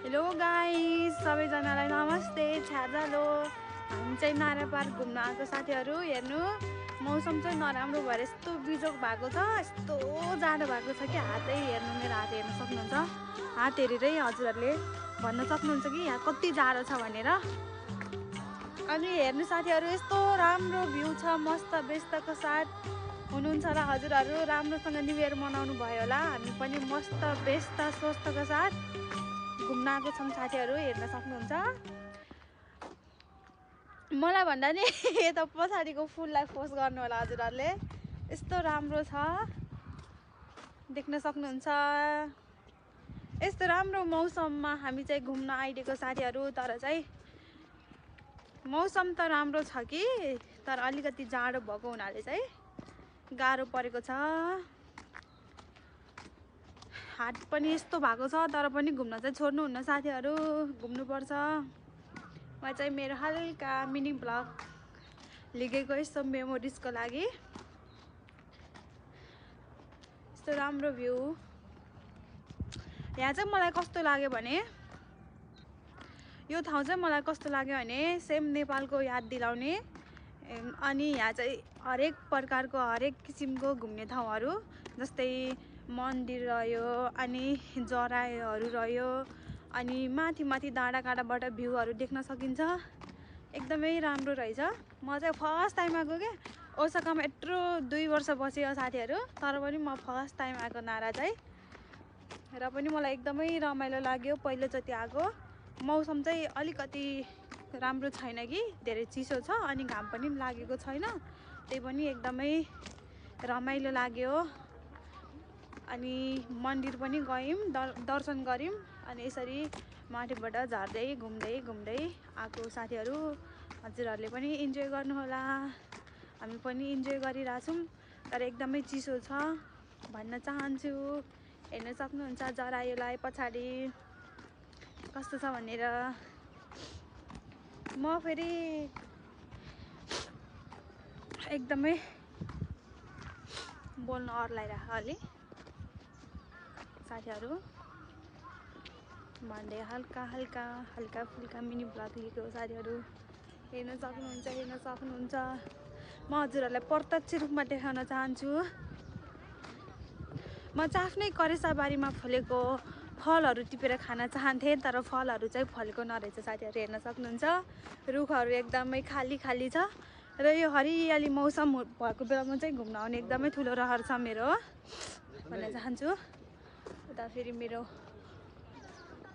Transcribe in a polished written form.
Hello guys, सबैजनालाई नमस्ते। छ्याजालो हामी चाहिँ नारा पार्क घुम्न आएको साथीहरू। हेर्नु, मौसम चाहिँ नराम्रो भएर यस्तो बिजोग भएको छ, यस्तो जाडो भएको छ कि हातै हेर्नु, मेरो हात हेर्न सक्नुहुन्छ। हात हेरेरै हजुरहरूले भन्न सक्नुहुन्छ कि यहाँ कति जाडो छ भनेर। अनि हेर्नु साथीहरू, यस्तो राम्रो भ्यू छ, मस्त व्यस्तको साथ हुनुहुन्छ होला हजुरहरू। राम्रोसँग न्यु इयर मनाउनु भयो होला। हामी पनि मस्त व्यस्त स्वस्थको साथ घुम्न आएको छौँ साथीहरू, हेर्न सक्नुहुन्छ। मलाई भन्दा नि यता पछाडिको फुललाई पोस्ट गर्नु होला हजुरहरूले, यस्तो राम्रो छ, देख्न सक्नुहुन्छ। यस्तो राम्रो मौसममा हामी चाहिँ घुम्न आइदिएको साथीहरू। तर चाहिँ मौसम त राम्रो छ कि, तर अलिकति जाडो भएको हुनाले चाहिँ गाह्रो परेको छ। हात पनि यस्तो भएको छ, तर पनि घुम्न चाहिँ छोड्नुहुन्न साथीहरू, घुम्नुपर्छ। म चाहिँ मेरो हल्का मिनी ब्लग लिगेको यस्तो मेमोरिजको लागि। यस्तो राम्रो भ्यू यहाँ चाहिँ मलाई कस्तो लाग्यो भने, यो ठाउँ चाहिँ मलाई कस्तो लाग्यो भने सेम नेपालको याद दिलाउने। अनि यहाँ चाहिँ हरेक प्रकारको हरेक किसिमको घुम्ने ठाउँहरू, जस्तै मन्दिर रह्यो, अनि जराहरू रह्यो, अनि माथि माथि डाँडा काँडाबाट भ्यूहरू देख्न सकिन्छ। एकदमै राम्रो रहेछ। म चाहिँ फर्स्ट टाइम आएको क्या, ओसाकामा यत्रो 2 वर्ष बसेँ साथीहरू, तर पनि म फर्स्ट टाइम आएको नारा चाहिँ। र पनि मलाई एकदमै रमाइलो लाग्यो पहिलोचोटि आएको। मौसम चाहिँ अलिकति राम्रो छैन कि, धेरै चिसो छ, अनि घाम पनि लागेको छैन, त्यही पनि एकदमै रमाइलो लाग्यो। अनि मन्दिर पनि गयौँ, दर्शन गऱ्यौँ, अनि यसरी माथिबाट झर्दै घुम्दै घुम्दै आएको साथीहरू। हजुरहरूले पनि इन्जोय गर्नुहोला, हामी पनि इन्जोय गरिरहेछौँ। तर एकदमै चिसो छ भन्न चाहन्छु। हेर्न सक्नुहुन्छ जरायोलाई पछाडि कस्तो छ भनेर। म फेरि एकदमै बोल्न अह्राइरहेको अलि साथीहरू भन्दै हल्का फुल्का मिनी ब्लग लिएको साथीहरू। हेर्न सक्नुहुन्छ। म हजुरहरूलाई प्रत्यक्ष रूपमा देखाउन चाहन्छु। म चाहिँ आफ्नै करेसाबारीमा फलेको फलहरू टिपेर खान चाहन्थेँ, तर फलहरू चाहिँ फलेको नरहेछ साथीहरू। हेर्न सक्नुहुन्छ, रुखहरू एकदमै खाली छ। र यो हरियाली मौसम भएको बेलामा चाहिँ घुम्न आउने एकदमै ठुलो रहर छ मेरो भन्न चाहन्छु। उता फेरि मेरो